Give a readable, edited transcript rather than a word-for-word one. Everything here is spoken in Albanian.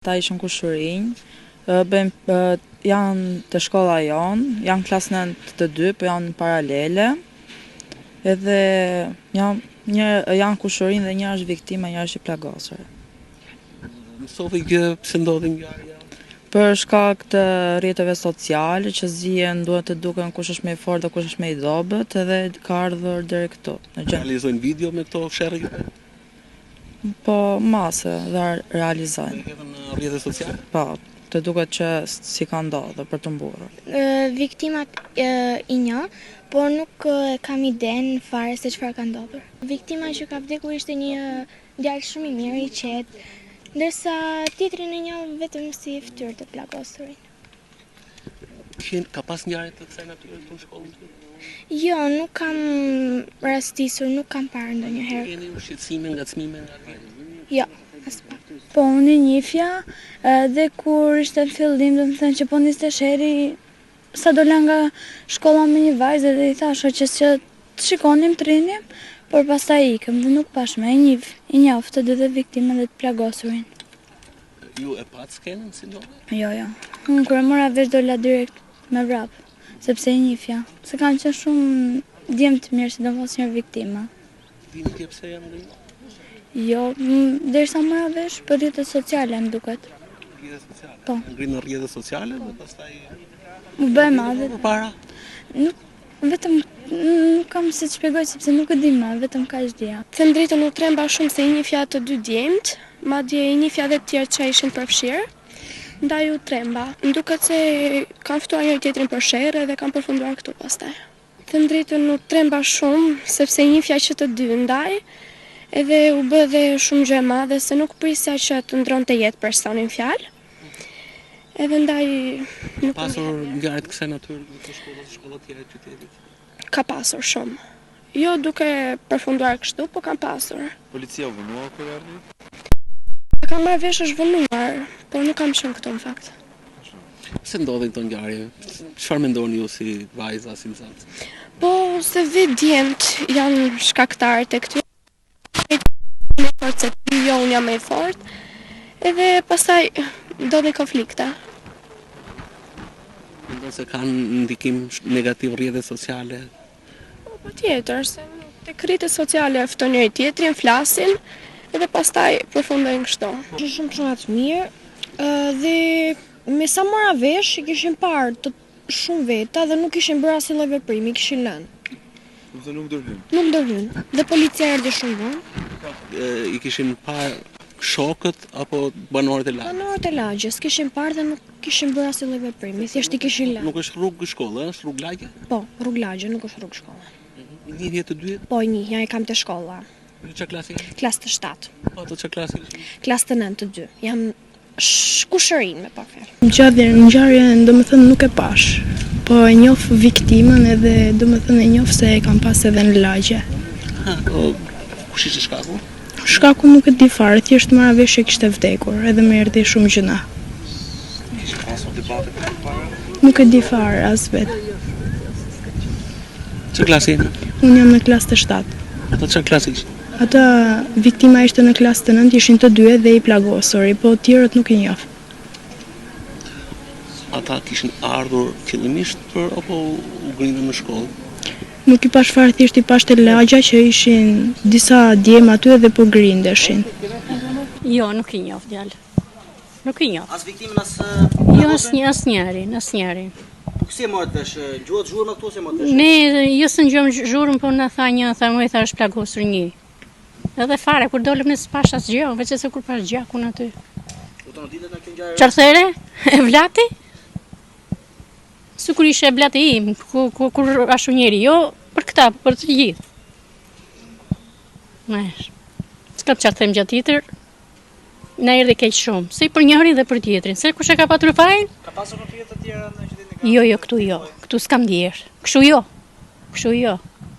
Ata ishin kushërinj, bëjnë janë te shkolla jonë, janë klasë 9 të dy, po janë paralele. Edhe janë një janë kushërinj dhe një është viktima, një është i plagosur. Mësove gjë pse ndodhi ngjarja? Për shkak të rrjeteve sociale që zihen, duhet të duken kush është më i fortë dhe kush është më i dobët, edhe ka ardhur deri këtu. Në gjë. Realizojnë video me këto sherre? Po, mase dhe realizojnë. Dhe hedhen në rrjetet sociale? Po, të duket që si ka ndodhur për të mburrur. Viktimat i njoh, por nuk e kam idenë fare se çfarë ka ndodhur. Viktima që ka vdekur ishte një djalë shumë i mirë, i qetë, ndërsa tjetrin e njoh vetëm si fytyrë të plagosurin. Ka pas ngjarje të kësaj natyre këtu në shkollën tuaj? Jo, nuk kam rastisur, nuk kam parë ndonjëherë. Keni ju shqetësime, ngacmime nga djemtë? Jo, aspak. Po, unë i njifja dhe kur ishte në fillim, domethënë që po niste sherri, sa dola nga shkolla me një vajzë dhe i thashë që që të shikonim, të rrinim, por pastaj ikëm dhe nuk pashë më, i njif, i njoh të dy dhe viktimën dhe të plagosurin. Ju e patë skenën si ndodhi? Jo, jo. Unë kur e mora vesh dola direkt me vrap, sepse i njifja. Se kanë qenë shumë djem të mirë, sidomos një viktima. Dini ti pse janë ngritur? Jo, derisa mora vesh për rrjetet sociale më duket. Rrjetet sociale? Po. Ngrinë në rrjetet sociale dhe pastaj u bë e madhe. Përpara? Nuk Vetëm nuk kam si të shpjegoj sepse nuk e di më, vetëm kaq dija. Të them drejtën u tremba shumë se i njihja të dy djemtë, madje i njihja dhe të tjerë që ishin përfshirë, ndaj u tremba. Më duket se kanë ftuar njëri tjetrin për sherr edhe kanë përfunduar këtu pastaj. Të them drejtën u tremba shumë sepse i njihja që të dy, ndaj edhe u bë dhe shumë gjë e madhe se nuk prisja që të ndronte jetë personi në fjalë. Edhe ndaj nuk Ka pasur ngjarje të kësaj natyre në këtë shkollë ose shkolla të tjera të qytetit? Ka pasur shumë. Jo duke përfunduar kështu, po kanë pasur. Policia u vonua kur erdhi? E kam marrë vesh është vonuar, por nuk kam qenë këtu në fakt. Pse ndodhin këto ngjarje? Çfarë mendoni ju si vajza, si nxënëse? Po, se vetë djemtë janë shkaktarët e këtyre. Më i fortë se ti, jo unë jam më i fortë. Edhe pastaj ndodhin konflikte. Mendon se kanë ndikim negativ rrjetet sociale? Po, patjetër, se tek rrjetet sociale ftojnë njëri tjetrin, flasin, edhe pastaj përfundojnë kështu. Ishin shumë çuna të mirë, dhe me sa mora vesh, i kishin parë të shumë veta dhe nuk kishin bërë asnjë lloj veprimi, kishin lënë. Dhe nuk ndërhyn. Nuk ndërhyn. Dhe policia erdhi shumë vonë. I kishin parë shokët apo banorët e lagjes? Banorët e lagjes kishin parë dhe nuk kishin bërë asnjë lloj veprimi, thjesht i kishin lënë. Nuk është rrugë shkolle, është rrugë lagje? Po, rrugë lagje, nuk është rrugë shkolle. I njihje të dy? Po, i njihja, i kam te shkolla. Ju çfarë klasi? Klasë të 7. Po, ato çfarë klasi? Klasë të 9 të dy. Jam kushërinj me pak fjalë. Ngjarjen, ngjarjen domethënë nuk e pashë, po e njoh viktimën edhe domethënë e njoh se e kam pas edhe në lagje. Ha, po, kush ishte shkaku? Shkaku nuk e di fare, thjesht mora vesh që kishte vdekur, edhe më erdhi shumë gjynah. Kishin pasur debate për përpara? Nuk e di fare, as vetë. Çfarë klasi jeni? Unë jam në klasë të 7. Ata çfarë klasi ishin? Ata, viktima ishte në klasë të 9, ishin të dy edhe i plagosuri, po tjerët nuk i njoh. Ata kishin ardhur fillimisht për apo u grindën në shkollë? Nuk i pash fare, thjesht i pash te lagja që ishin disa djem aty edhe po grindeshin. Jo, nuk i njoh djalë. Nuk i njoh. As viktimën as Jo, asnjë, asnjërin, asnjërin. Po si e morët vesh? Dëgjuat zhurmë këtu si e morët vesh? Ne jo se dëgjuam zhurmë, po na tha një, tha më tha është plagosur një. Edhe fare kur dolëm ne s'pash asgjë, veç se kur pash gjakun aty. U tronditët nga kjo ngjarje? Çfarë there? Evlati? Sikur ishe evlati im, ku, ku, kur ashtu njeri, jo për këta, për të gjithë. Ne, s'ka çfarë them gjë tjetër, Na erdhi keq shumë, si për njërin dhe për tjetrin. Se kush e ka patur fajin? Ka pasur konflikte të tjera në qytetin e Jo, jo, këtu jo. Këtu s'kam ndier. Kështu jo. Kështu jo.